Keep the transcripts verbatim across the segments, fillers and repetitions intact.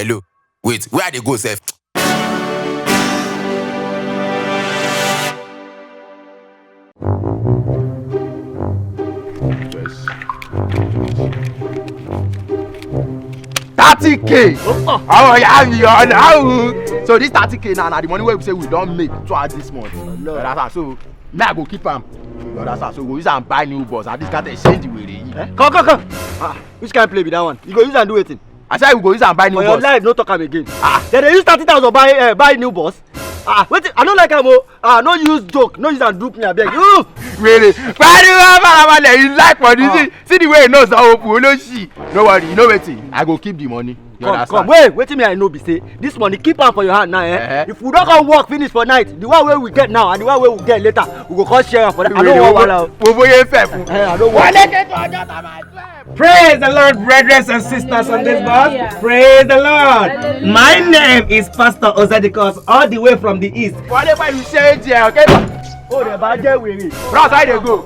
Hello. Wait, where I dey go sef? Thirty k. Omo, yeah, yeah, now. So this thirty k now, na the money wey we say we don make throughout this month. You understand? So me, I go keep am. You understand? So we go use am buy new bus. At least can exchange the way. Eh? Come, come, come. Ah, which kind play be that one? You go use am do wetin? I say we go use am buy new bus. For your life, no talk am again. Ah, dem dey use thirty thousand buy, eh, buy new bus. Ah, wetin? I no like am o. Ah, no use joke. No use am dupe me, abeg. Ooh! Really? Pariwo farabalẹ̀, you like money. Ah. See, see the way your nose don open, olóṣì. No worry, you know wetin? I go keep the money. You understand? Come, come. Wait, wetin me I know be say this money, keep am for your hand now, eh? Eh. If we don come work finish for night, the one wey we get now and the one wey we get later, we go come share am for that. I no wan wahala o. Wo bóyá ń fẹ́ fún. Eh, I no wan. Wọlé kẹ́tọ̀ ọjọ́ ta máa fẹ́. Praise the Lord, brethren and sisters on this bus. Hallelujah. Praise the Lord. Hallelujah. My name is Pastor Ozedikos, all the way from the east. Wọlé pẹ̀lú ṣéǹjì ẹ̀, okay? Oh, the bad girl with me. Bros, how you dey go?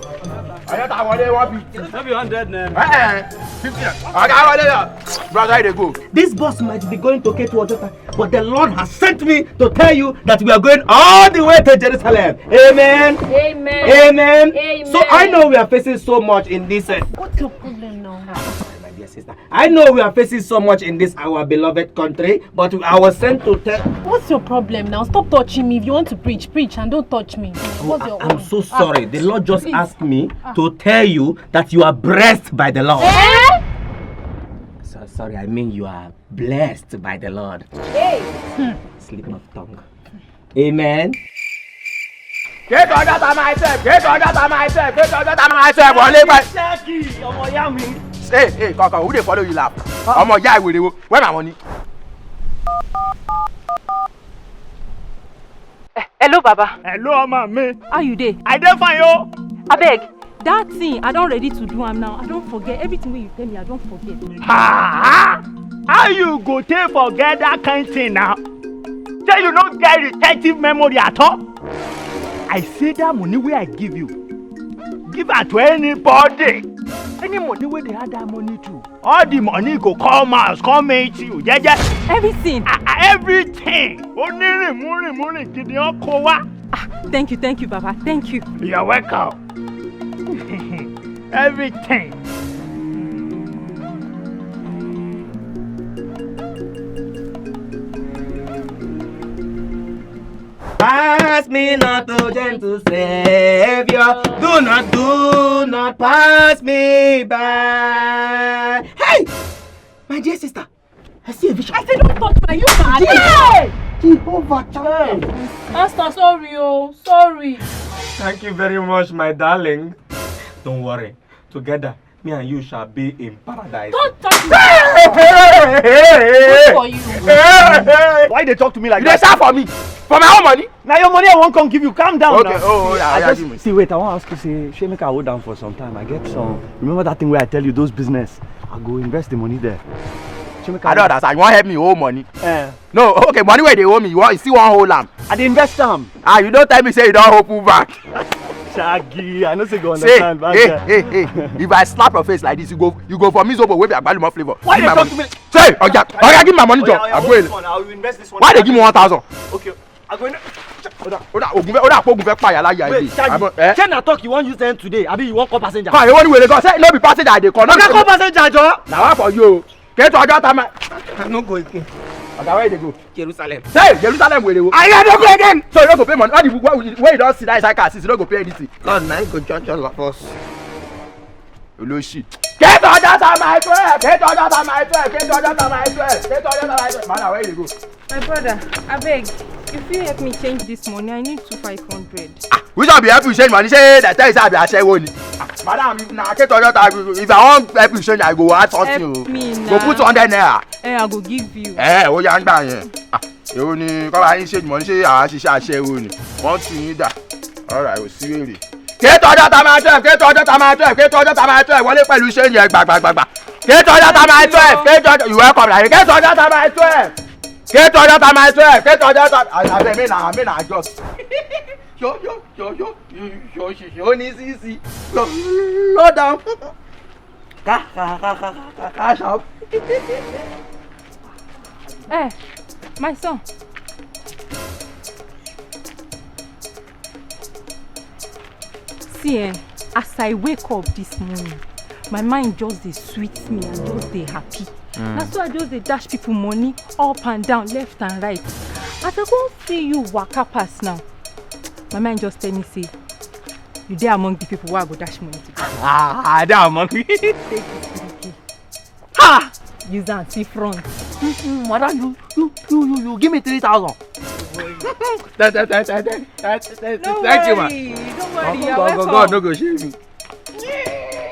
Ọjọ́ ta wọlé one fifty. No be hundred naira. Eh, eh, fifty. Ọ̀gá wọlé lọ. Bros, how you dey go? This bus might be going to Ketu Ojota, but the Lord has sent me to tell you that we are going all the way to Jerusalem. Amen. Amen. Amen. Amen. So I know we are facing so much in this, uh, What's your problem now? My dear sister, I know we are facing so much in this our beloved country, but I was sent to tell. What's your problem now? Stop touching me. If you want to preach, preach and don't touch me. Oh, What's I, your I'm own? So Ah, sorry. The Lord just please. Asked me Ah. To tell you that you are blessed by the Lord. Eh? So, sorry, I mean you are blessed by the Lord. Hey. Slip of tongue. Amen. Get under by myself. Get under by myself. Get under by myself. Wọlé pẹ̀. Ṣáàkì, ọmọ ìyá mi. Hey, hey, come, come. Who dey follow you laugh? Ọmọ ìyá ìwèrè wo? Where my money? Eh, hello, Baba. Hello, ọmọ mi. How you dey? I dey fine o. Abeg, that thing I don ready to do am now. I don forget. Everything wey you tell me, I don forget. Ha! How you go take forget that kind thing now? Say you no get retentive memory at all? I say that money wey I give you, give am to anybody. Any money wey dey add that money to, all the money go come house, come meet you, jeje. Everything. Ah, ah, everything. Onírìnmúrìnmúrìn gidi ọkọ wa. Ah, thank you, thank you, Baba. Thank you. You're welcome. Everything. Pass me not, O gentle Savior. Do not, do not pass me by. Hey! My dear sister, I see a vision. I say don't touch my you. Jehovah Jireh. Pastor, sorry o, sorry. Thank you very much, my darling. Don't worry. Together, me and you shall be in paradise. Don't touch me. Hey, hey, hey, hey, hey. Good for you. Hey, hey, hey. Why you dey talk to me like that? You dey shout for me? For my own money? Na your money I wan come give you. Calm down now. Okay, oh, oh, yeah, I yeah, just give me. See, wait, I wan ask you, say, shey make I hold am for some time. I get some. Remember that thing wey I tell you, those business? I go invest the money there. Shey make I I don't understand. You wan help me hold money? Eh. No, okay, money wey dey owe me, you wan, you still wan hold am? I dey invest am. Ah, you don tell me say you don open bank. Shaggy, I know say you go understand, bad guy. Hey, hey, hey. If I slap your face like this, you go, you go for me zobo wey be agbalumo flavor. Why you dey talk to me? Say, oga, oga, give me my money, John. Oya, oya, hold this one. I will invest this one. Why dey give me one thousand? Okay. I go in. Oda, oda, ogun fẹ́, oda, ogun fẹ́ pààyà láyà yìí. Wait, Shaggy. Àmọ́, eh? Shey na talk you wan use end today? Abi you wan call passenger? Come, èwo ni wèrè gan? Say no be passenger I dey call. Oga, call passenger, John. Na one for you. Get to Ojo Tama. I no go again. Oga, where you dey go? Jerusalem. Hey, Jerusalem wèrè wo? I no go again. So you no go pay money? All the way, way you don sit down inside car since, you no go pay anything. God na him go judge all of us. Olóṣì. Get to Ojo Tama twelve. Get to Ojo Tama twelve. Get to Ojo Tama twelve. Get to Ojo Tama twelve. Madam, where you dey go? My brother, abeg, you fit help me change this money? I need two five hundred. Ah, which one be help you change money? Say that tell you say I be ashewo ni. Ah, madam, if na Get to Ojo Tama, if I wan help you change, I go add something o. Help me na. Go put hundred naira. Eh, I go give you. Eh, ó yá ń gbà yẹn. Ah, èwo ni kọ́ bá yín ṣe mọ̀ ní ṣé àwa ṣiṣẹ́ aṣẹ́wó ni? Wọ́n tún yín dà. All right, ò sí wèrè. Get to Ojo Tama twelve, get to Ojo Tama twelve, get to Ojo Tama twelve, wọlé pẹ̀lú ṣé yẹn gbàgbàgbàgbà. Get to Ojo Tama twelve, get to Ojo, you welcome, like, get to Ojo Tama twelve. Get to Ojo Tama twelve, get to Ojo Tama, I, I, I mean, I, I mean, I just. Yo, yo, yo, yo, yo, yo, yo, yo, ní sísí. Lọ, lọ down. Ká, ká, ká, ká, ká, ká, ká, ṣá. Eh, my son. See, eh, as I wake up this morning, my mind just dey sweet me and just dey happy. Mm. Na so I just dey dash people money up and down, left and right. As I come see you waka pass now, my mind just tell me say you dey among the people wey I go dash money to. Ah, I dey among. Take this three K. Ha! Use am see front. Mm-mm, madam, you, you, you, you, you give me three thousand. Thank, thank, thank, thank, thank, thank, thank, no thank you, man. Worry, don't worry, you're God, God, God, welcome. No go shame me.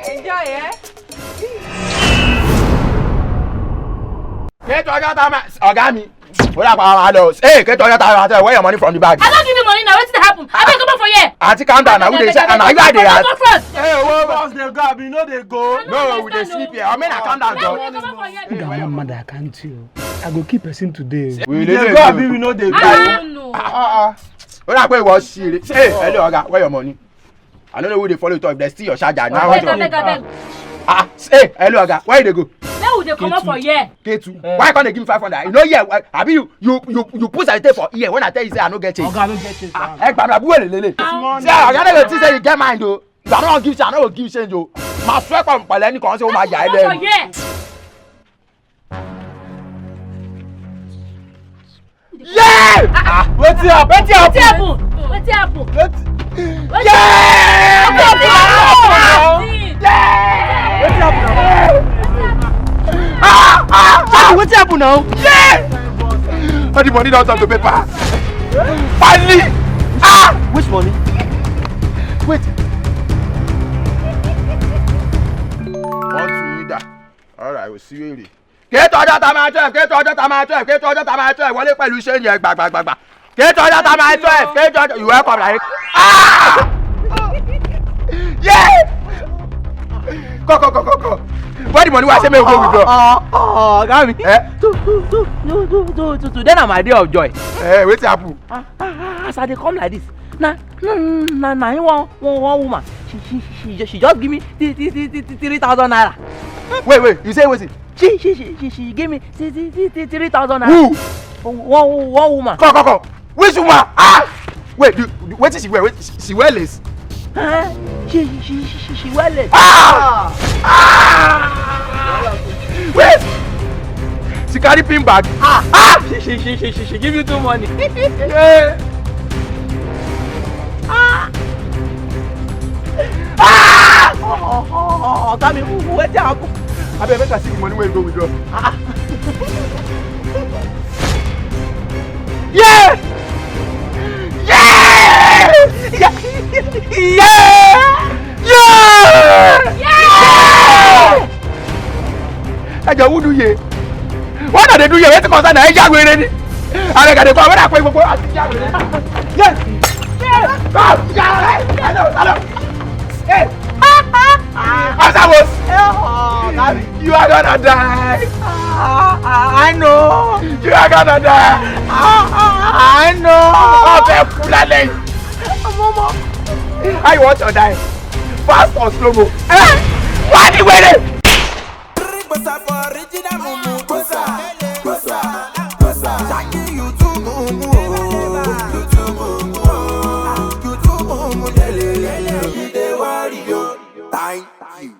Enjoy, eh? Get your daughter, my, oga mi. What about our laws? Hey, get your daughter, where your money from the bag? I don't give you money now. Wetin happen? I beg, come out for here. Auntie, calm down. Now we dey say, and now you are there. Come out front. Hey, what boss dey go? Abi you no dey go? No, we dey sleep here. I mean, I calm down, John. Come out for here. Hey, where your mother can't you? I go keep person today. We dey go, abi we no dey go? Ah, no. Ah, ah. What about what she? Hey, hello, oga, where your money? I don't know who dey follow you talk. If they steal your charger, now abeg, abeg, abeg. Ah, hey, hello, oga. Where you dey go? Where we dey comot for here? K two. Eh. Why can't they give me five hundred? You know, yeah. Why, abi you, you, you, you put I take for here when I tell you say I no get change. Oga, I no get change. Ah, eh, gbam na buwe lele. Small. See, oga, no go think say you get mind o. If I no give change, I no go give change o. Ma swear come pale ni kan say o ma ya ile. Comot for here. Yeah! Ah, wetin happen? Wetin happen? Wetin happen? Wetin happen? Wetin happen? Yeah! Wetin happen? Yeah! Wetin happen now? Ah, ah, ah, wetin happen now? Yeah! All the money don turn to paper. Finally! Ah! Which money? Wait. Want to either. All right, we'll see you later. Kéètò ọjọ́ ta máa twelve, kéètò ọjọ́ ta máa twelve, kéètò ọjọ́ ta máa twelve, wọlé pẹ̀lú ṣéǹjì ẹ̀ gbàgbàgbàgbà. Kéètò ọjọ́ ta máa twelve, kéètò ọjọ́, you welcome, like. Ah! Yeah! Go, go, go, go, go. Where the money wey I say make we go withdraw? Oh, oh, oh, oga mi. Eh? To, to, to, to, to, to, today na my day of joy. Eh, wetin happen? Ah, ah, ah, as I dey come like this, na, na, na, na him one, one, one woman. She, she, she, she, she just give me three, three, three, three, three thousand naira. Wait, wait, you say wetin? She, she, she, she, she give me three, three, three, three, three thousand naira. Who? One, one woman. Come, come, come. Which woman? Ah! Wait, you, you, wetin she wear? Wait, she, she wear lace? Eh? She, she, she, she, she wear lace. Ah! Ah! Wait! She carry pin bag. Ah! Ah! She, she, she, she, she, she give you two money. Yeah. Ah! Ah! Oh, oh, oh, oh, oga mi, who, who, wetin happen? Abeg, make I see the money wey you go withdraw. Ah! Yeah! Yeah! Yeah! Yeah! Yeah! Yeah! Ẹ jọ̀ọ́, who do ye? What are they do here? Wetin concern na? Ẹ ya wèrè ni. Abeg, I dey come. Whether I pay gbogbo, I dey ya wèrè. Yeah! Yeah! Ah! Yeah! Hello, hello. Hey! After what? Oh, Gary. You are gonna die. Ah, ah, I know. You are gonna die. Ah, ah, I know. Ọbẹ̀ kú lálẹ́ yìí. Ọmọ, ọmọ. How you want to die? Fast or slow mo? Eh? Why the way? Bossa for original mumu. Bossa, bossa, bossa. Shaggy, you too mumu, oh. You too mumu, oh. You too mumu, lele, lele. You dey worry, yo. Time.